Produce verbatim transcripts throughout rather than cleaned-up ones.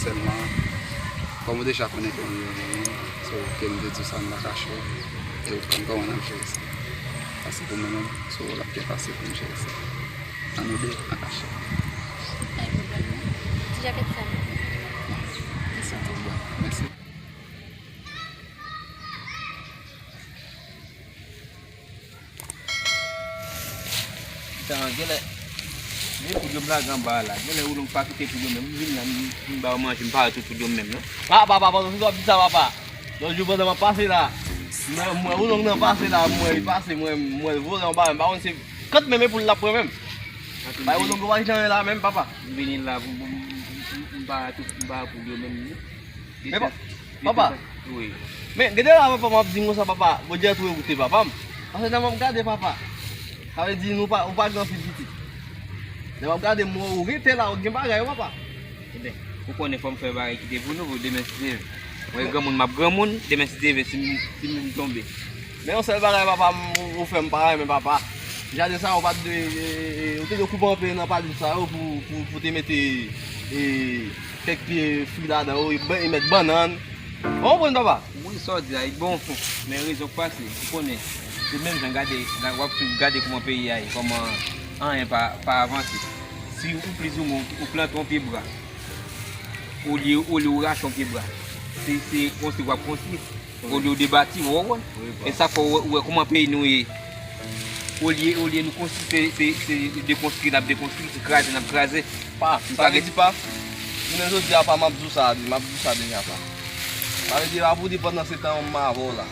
Sèlman, kòm ou deja konnen ke m yon moun, so, ke m te di w sa, m pa kache w, e ou t konn kòman n ap jere sa. Paske pou mwen menm, so, l ap byen pase pou m jere sa. An nou de, an kache. Pa gen pwoblèm, non. Ti jakèt sa. Mèsi. Mèsi. Tan, genlè, men poul yo m lage anba a la. Genlè, ou donk pa kite poul yo menm. M vin la, m, m ba yo manje, m pa wè tout poul yo menm, non. Pa, pa, pa, pa, se w ap di sa, papa. Lòt jou pandan m ap pase la, mwen, mwen, ou donk nan pase la, mwen, li pase, mwen, mwen vole anba, m pa konn se kant menm poul l ap pran menm. Bay ou donk ou pa janm la menm, papa. M vini la, m, m, m, m, m pa tout, m pa poul yo menm, non. Men pa, papa. Wi. Men, gade la, papa, m ap di m konsa, papa. Bondye ap tou ekoute papa m. Paske lè m ap gade, papa, sa vle di nou pa, ou pa gen anpil pitit. Lè m ap gade, m wè ou rete la, ou gen bagay, wi, papa. Ebyen, ou konnen fò m fè bagay ki te pou nou, pou demen si Dye vle. Mwen granmoun, m ap granmoun, demen si Dye vle, si m, si m tonbe. Men yon sèl bagay, papa, m, ou, ou fè m pa renmen, papa. Jaden sa, ou pa t dwe, e, e, e, ou te dwe koupe anpe nan palmis sa yo pou, pou, pou te mete, e, kèk pye fwi ladan yo, e ban-, e mèt bannann. Ou konprann, papa? Wi, sa w di a, li bon. Men rezon k pase, ou konnen, se menm jan gade, w ap swiv gade kòman peyi a ye, kòman anyen pa, pa avanse. Si ou plizoumwen ou, ou plante yon pye bwa, olye, olye ou rache yon pye bwa, se, se konstwi w ap konstwi. Olye w debati, w konprann? Wi, bro. E sa fè w wè, w wè kòman peyi nou ye. Olye, olye nou konstwi, se, se, se dekonstwi n ap dekonstwi, se kraze n ap kraze. Pa, sa vle di pa, jounen jodi a pa, m ap di w sa, m ap di w sa deja pa. Sa vle di pa pou di pandan se tan m avè w la.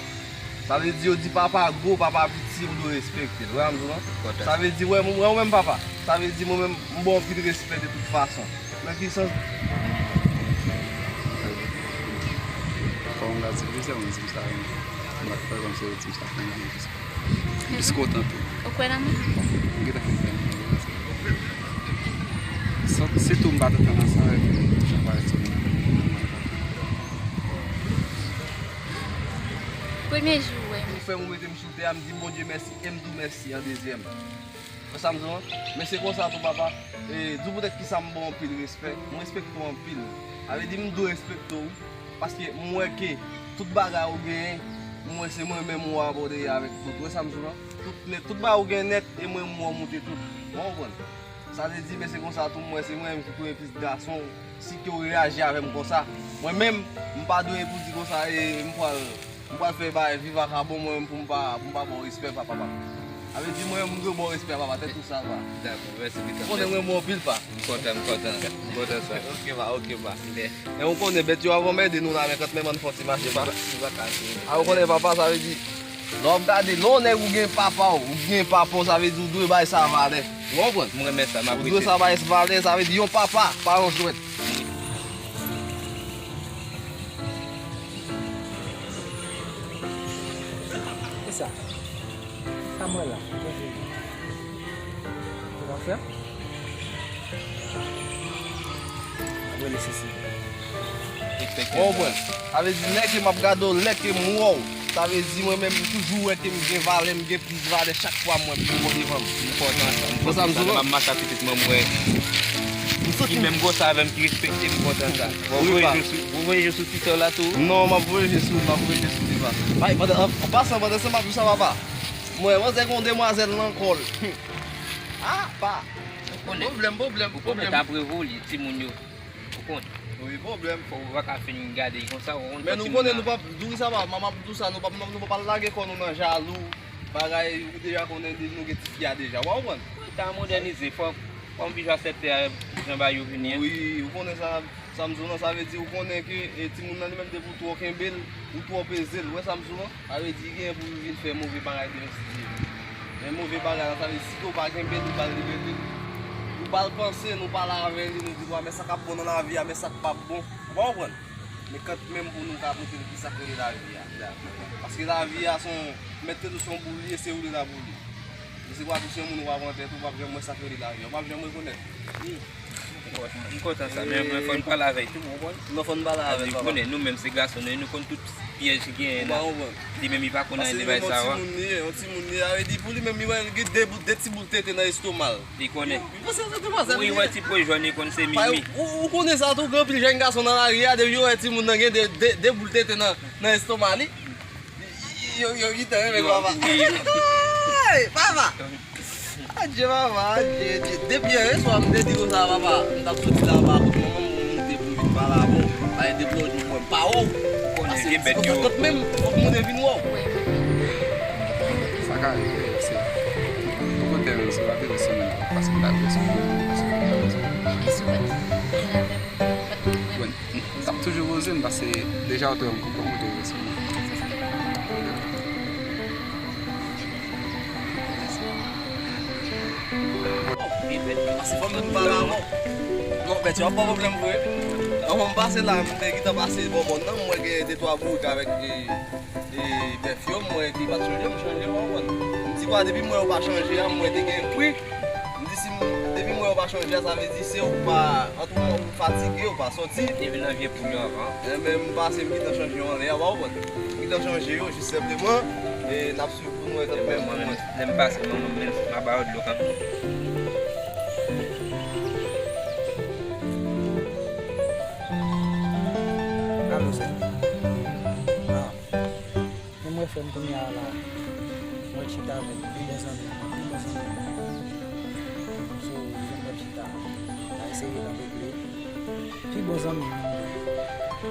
Sa vle di yo di papa gwo, papa piti, ou dwe respekte l. Ou wè sa m di w lan? Sa vle di, wè, mwen, mwen menm papa. Sa vle di mwen menm, m ba w anpil respè de tout fason. Nan ki sans? Kòm m ta di, plizyè moun di m sa, m pa t fè kòmsi yo di m sa, men m plis, m plis kontan tou. Ou kwè nan mwen? M gentan fin fè l. Sa, sitou m pa t antann ansanm avèk li, jan parèt sou mwen. Premye jou, wè. Ou fè m rete m sou tè a, m di Bondye mèsi, e m di w mèsi an dezyèm. Wè sa m di w lan? Men se konsa tou, papa. E, di w poutèt ki sa m ba w anpil respè. M respekte w anpil. Sa vle di m dwe respekte w. Paske m wè ke tout bagay ou genyen, m wè se mwen menm ou abòde avèk tout. Wè sa m di w lan? Tout nèt, tout bagay ou genyen nèt, e mwen m wè w moute tout. Ou konprann? Sa vle di, men se konsa tou, m wè se mwen menm ki premye pitit gason. Si ke w reyaji avè m konsa, mwen menm, m pa dwe pou di konsa, e m pral, m pral fè bagay, vi vakabon, mwen menm pou m pa, pou m pa ba w respè, papa, papa. Sa vle di, mwen menm, m dwe ba w respè, papa, tèt ou sa, pa. Dakò, mèsi, Pita. Ou konnen mwen bon anpil, pa. M kontan, m kontan. M kontan sa. Ok, pa, ok, pa. E ou konnen, bèt yo avan mède nou la, men kant menm ann fè yon ti mache, pa. A, ou konnen, papa, sa vle di, lè w ap gade, lè w nèg ou gen papa w, ou gen papa w, sa vle di ou dwe bay sa valè. Ou konprann? M renmen sa, m apresye. Ou dwe sa bay valè, sa vle di yon papa, pa yon jwèt. Kisa? Sa mwen la. Ou konn fè? Ap rele Sesi. Ou konprann? Sa vle di, lè ke m ap gade w, lè ke m wè w, sa vle di, mwen menm, m toujou wè ke m gen valè, m gen plis valè chak fwa m wè m gen w devan m. M kontan sa, m kontan sa. Lè m ap mache ak pitit mwen, m wè ki menm gwo sa avè m, ki respekte m, m kontan sa. Bon, ou voye je sou, ou voye je sou Twitter la tou? Non, m ap voye je sou, m ap voye je sou li, pa. Bay, pandan, an, an pasan, pandan se m ap di sa, papa. Mwen, manzè gen yon demwazèl nan kò l. Ah, pa. Pwoblèm, pwoblèm, pwoblèm. Ou konnen, dapre voli, timoun yo. Ou konnen. Wi, pwoblèm. Fò ou pa ka fin gade konsa, ou konn. Men nou konnen nou p ap, di w sa, pa, m ap di w sa, nou p ap, nou p ap al lage kò nou nan jalou, bagay, ou deja konnen, nou gen ti fi a deja, ou konprann? Wi, tan an modènize, fò, fò m viv a sèt tè a, jan bagay yo vini an. Wi, ou konnen sa, sa m di w lan, sa vle di, ou konnen ke, e, timoun nan li menm, depi ou twò kenbe l, ou twò peze l, ou wè sa m di w lan? Sa vle di, li genyen pou li vin fè move bagay demen si Dye vle. Men move bagay la, sa vle di, si ke w pa kenbe l, ou ba l libète l. Nou ba l panse, nou pale avè li, nou di, "Wa, men sa k ap bon nan lavi a, men sa k p ap bon." Ou pa konprann? Men kant menm pou nou ka montre l ki sa k rele lavi a. Paske lavi a, se yon, mèt tèt ou se yon boul li ye, se ou li la boul li. Men si w pa touche moun, ou pa pran tèt ou, ou p ap janm wè sa k rele lavi a. Ou p ap janm rekonèt. M kontan sa, men, men fò n pale avè l tou, ou konprann? Non, fò n pale avè l, papa. Konnen, nou menm se gason, nou, nou konn tout, Pyèj ki genyen la. Li menm li pa konn anyen de bagay sa yo. Yon timoun li ye, yon timoun li ye. Sa vle di pou li menm li wè li gen de boul, de ti boul tete nan estoma l. Li konnen. Li panse se demwazèl li ye. Wi, wè ti po jòn li konn se mimi. Ou, ou konnen sa tou, gen anpil jèn gason nan lari a, depi yo wè timoun nan gen de, de, de boul tete nan, nan estoma li. Yo, yo gentan renmen papa. Hey, papa! Adje, papa, adje, adje. Depi yè swa, m te di konsa, papa, m t ap soti la, papa, kote manman m, m te pou vin pale avè w. Paske depi lòt jou, m wè m pa wè w. Ou konnen vye bèt yo. Menm, fòk moun vin wè w. Sa ka rive, se. Pou kote menm, se pa te sou menm, paske m ta jwe sou menm, paske m ta jwe sou menm. Bon, m t ap toujou poze m, paske deja w te wè m konprann ou te jwe sou mwen. Paske fò m pale avè w. Non, Bèt, yo ap ba w pwoblèm vre. Anvan m pase la, m te gentan pase bò bòn nan, m wè gen de twa bourik avèk, e, e, bèf yo, m wè ki pa t chanje, m chanje, w konprann. M di, kwa, depi m wè yo pa chanje a, m wè te gen pri. M di, si m, depi m wè yo pa chanje a, sa vle di se ou pa, antouka, ou fatige, ou pa sòti. Depi nan vye poul yo anvan. Enben, m pase, m gentan chanje yo anlè a, w konprann. M gentan chanje yo, jis senpleman, e n ap swiv pou n wè kòman. Enben, mwen menm, lè m pase, mwen menm, m ap ba yo dlo kanmenm. Alo, sè. Ah. Men mwen fè m kounye a la. Mwen chita avèk pi bon zanmi m, pi bon zanmi m. So, jan mwen chita, n a eseye n ap regle. Pi bon zanmi m nan mwen.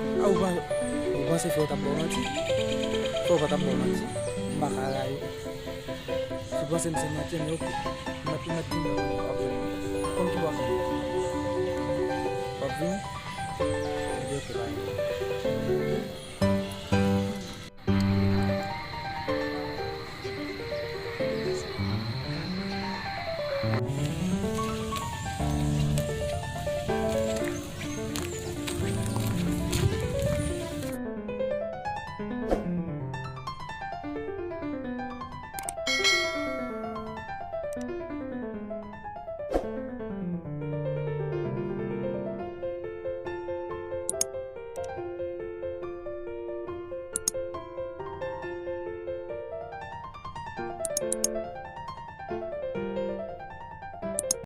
A, ou pan-, ou panse fè w t ap ba w manti? Fè w pa t ap ba w manti. M pa ka rayi w. Si w panse m se manti, men oke. M ap, m ap vini, w ap vini. Konn ki w ap vini. W ap vini? Ebyen, oke, bay.